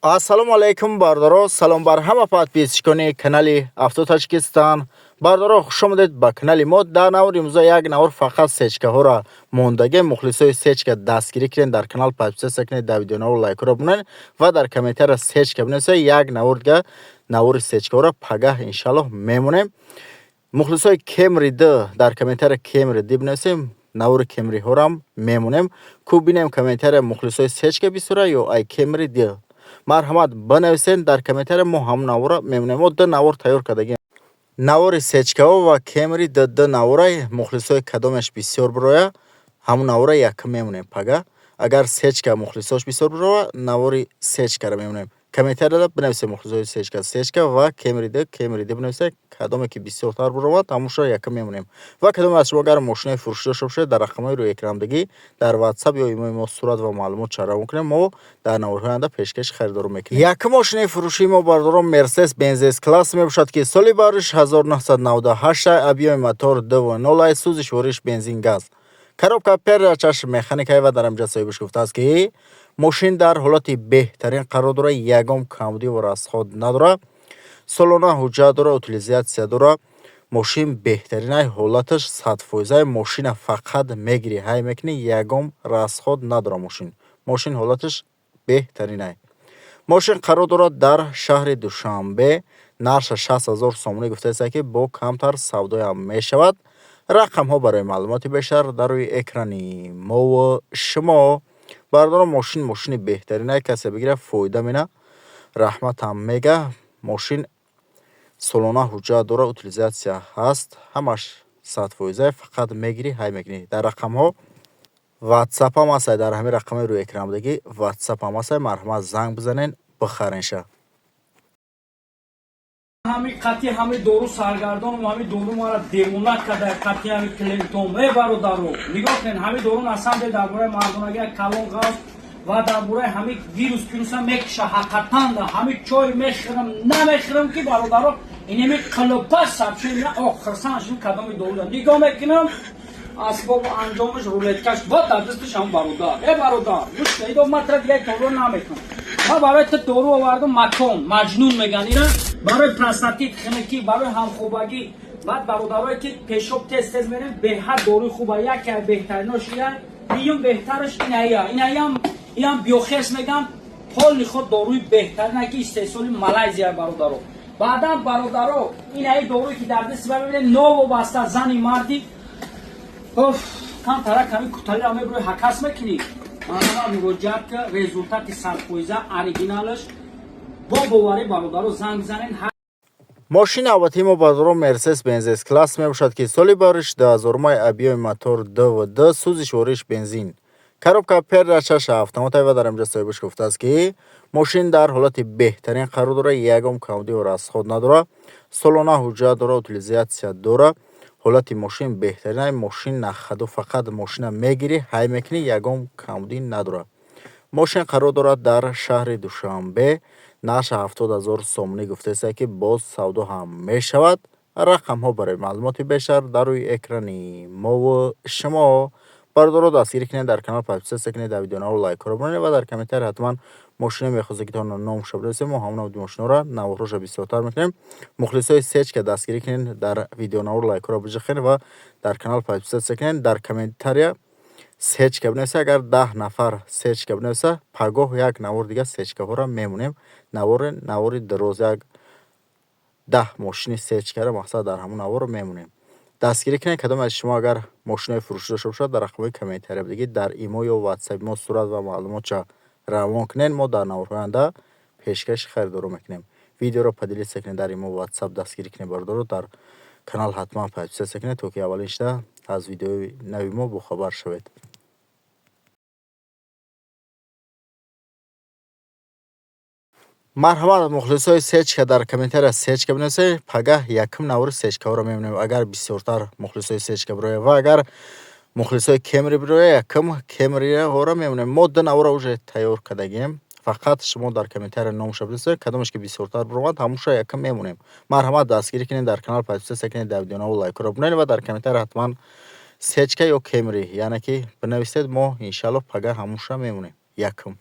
Ассалому алайкум, бародаро! Салом бар ҳама подписчикони канали Авто Таҷикистон. Бародаро, хуш омадед ба канали мо. Дар навори имрӯза як навор фақат сечкаҳоро мондагӣ. Мухлисои сечка, дастгирӣ кунед, дар канал подписаться кунед, дар видеонавор лайкҳоро бимонед ва дар комментария сечка бинависед. Як навор дига, навори сечкаҳоро пагаҳ, иншаллоҳ, мемонем. Мухлисои Кемри д, дар комментария Кемри д бинависем, навори Кемриҳорам мемонем. Ку бинем, комментария мухлисои сечка бисёра ё ай Кемри д. Марҳамат, бинависед дар комментария, мо ҳамон навора мемонем. Мо ду навор тайёр кардагем: навори сечкаҳо ва Кемри д. Ду наворай, мухлисои кадомеш бисёр бироя, ҳамон навора якум мемонем пага. Агар сечка мухлисош бисёр бирова, навори сечкаро мемонем. Комментарияда бинависед: мухлисои сечка сечка ва Кемри д, Кемри д бинависед. Кадоме ки бисёртар бировад, ҳамоншо якум мемонем. Ва кадоме аз шумо агар мошинаи фурӯшӣ дошта бошед, дар рақамҳои рӯи экрандагӣ дар Ватсап ё имои мо сурат ва маълумот равон кунем, мо дар наворҳои оянда пешкаши харидорон мекунем. Якум мошинаи фурӯшии мо, бародарон, Мерседес Бенз С класс мебошад, ки соли бариш 1998, объёми мотор 2,0, сӯзишвориш бензин, газ, коробка передачаш механикай. Ва дар ҳамҷа соҳибаш гуфтааст, ки мошин дар ҳолати беҳтарин қарор дорад, ягон камбудӣ ва расход надорад, солона ҳуҷҷат дорад, утилизация дорад. Мошин беҳтаринай, ҳолаташ 100%. Мошина фақат мегирӣ, ҳай мекунӣ, ягон расход надорад мошин. Мошин ҳолаташ беҳтаринай. Мошин қарор дорад дар шаҳри Душанбе. Нархша 60 000 сомонӣ гуфтааст, ки бо камтар савдоям мешавад. Рақамҳо барои маълумоти бештар дар рӯи экрани мову шумо. Бародарон, мошин мошини беҳтаринай, касе бигирад, фоида мена, раҳматам мега. Мошин солона ҳуҷҷат дорад, утилизация ҳаст, ҳамаш 100%. Фақат мегирӣ, ҳай мекунӣ. Дар рақамҳо Ватсапам ҳастай, дар ҳамин рақами рӯи экран будагӣ Ватсапам ҳастай. Марҳамат, занг бизанед, бихаренша. Ҳами қатъи ҳами дору саргардонам, ҳами дору мара девона карда. Қатъи ҳами клиентом, э бародаро, нигоҳ кунед, ҳами дору на самом деле дар бораи мардонагӣ калон ғавз ва дар бораи ҳами вирус пируса мекуша. Ҳақиқатан да ҳами чой мехӯрам, намехӯрам, ки бародаро, инеми қилипа сабши. Ох, хирсан шудим. Кадоми дору нигоҳ мекунам, асбобу анҷомаш, рулеткаш бо дар дасташ ҳам. Бародар, э бародар, гӯш кунед, ман тра дигаи корро намекунам. Ман барои ту дору овардам, макон маҷнун меган ина, барои простатит, хинакӣ, барои ҳамхобагӣ. Баъд бародарое ки пешоб тез тез мерем, беҳад доруи хуба, яке беҳтаринош ия. Дуюм беҳтараш иная, инаям, иам биохерс меган. Полный худ доруи беҳтарина, ки истеҳсоли Малайзия, бародаро. Баъдан, бародаро, инаи доруе ки дар дасти ба мебинед, новобаста зани марди, оф, камтара ками куталиро мебурӣ, ҳакас мекунӣ, манама муроҷиат ка, результати 100%, оригиналаш, бо боварӣ, бародаро, занг занед. Мошини навбатии мо, бародарон, Мерседес Бенз С класс мебошад, ки соли бариш 2000, объёми мотор 2,2, сӯзишвориш бензин, коробка передачаш автоматай. Ва дар инҷа соҳибаш гуфтааст, ки мошин дар ҳолати беҳтарин қарор дорад, ягон камбудӣ расход надорад, солона ҳуҷҷат дорад, утилизация дорад. Ҳолати мошин беҳтарин. Мошин нахаду, фақат мошина мегирӣ, ҳай мекунӣ, ягон камбудӣ надорад. Мошин қарор дорад дар шаҳри Душанбе. Нархша 70 000 сомонӣ гуфтааст, ки боз савдо ҳам мешавад. Рақамҳо барои маълумоти бештар дар рӯи экрани мову шумо. Бародаро, дастгирӣ кунед, дар канал подписаться кунед, дар видеонаво лайкҳоро бимонед ва дар комментария ҳатман мошине мехостед, ки то номша бинависед. Мо ҳамон мошиноро наворҳоша бисёртар мекунем. Мухлисои сечка, дастгирӣ кунед, дар видеонавор лайкҳоро биҷахед ва дар канал подписаться кунед. Дар комментария сечка бинависед. Агар 10 нафар сечка бинависа, пагоҳ як навор дига сечкаҳоро мемонем. Навори дароз, як 10 мошини сечкаро мақсад дар ҳамон наворо мемонем. Дастгирӣ кунед. Кадоме аз шумо агар мошинои фурӯшӣ дошта бошад, дар рақамҳои комментария будагӣ дар имо ё Ватсапи мо сурат ва маълумотша равон кунед, мо дар наворҳои оянда пешкаши харидорон мекунем. Видеоро поделиться кунед дар имо, Ватсап. Дастгирӣ кунед, бародаро, дар канал ҳатман подписаться кунед, то ки аввалин шуда аз видеои нави мо бохабар шавед. Марҳамат, мухлисои сечка, дар комментария сечка бинависед. Пагаҳ якум навори сечкаҳоро мебинем, агар бисёртар мухлисои сечка бирояд, ва агар мухлисои Кемри бирояд, якум Кемриҳоро мебинем. Мо ду навора уже тайёр кардагем. Фақат шумо дар комментария номша бинависед, кадомеш ки бисёртар биромад, ҳамонша якум мемонем. Марҳамат, дастгирӣ кунед, дар канал подписаться кунед, дар видеонаво лайкҳоро бинавед ва дар комментария ҳатман сечка ё Кемри, яъне ки бинависед. Мо, иншаллоҳ, пагаҳ ҳамонша мемонем якум.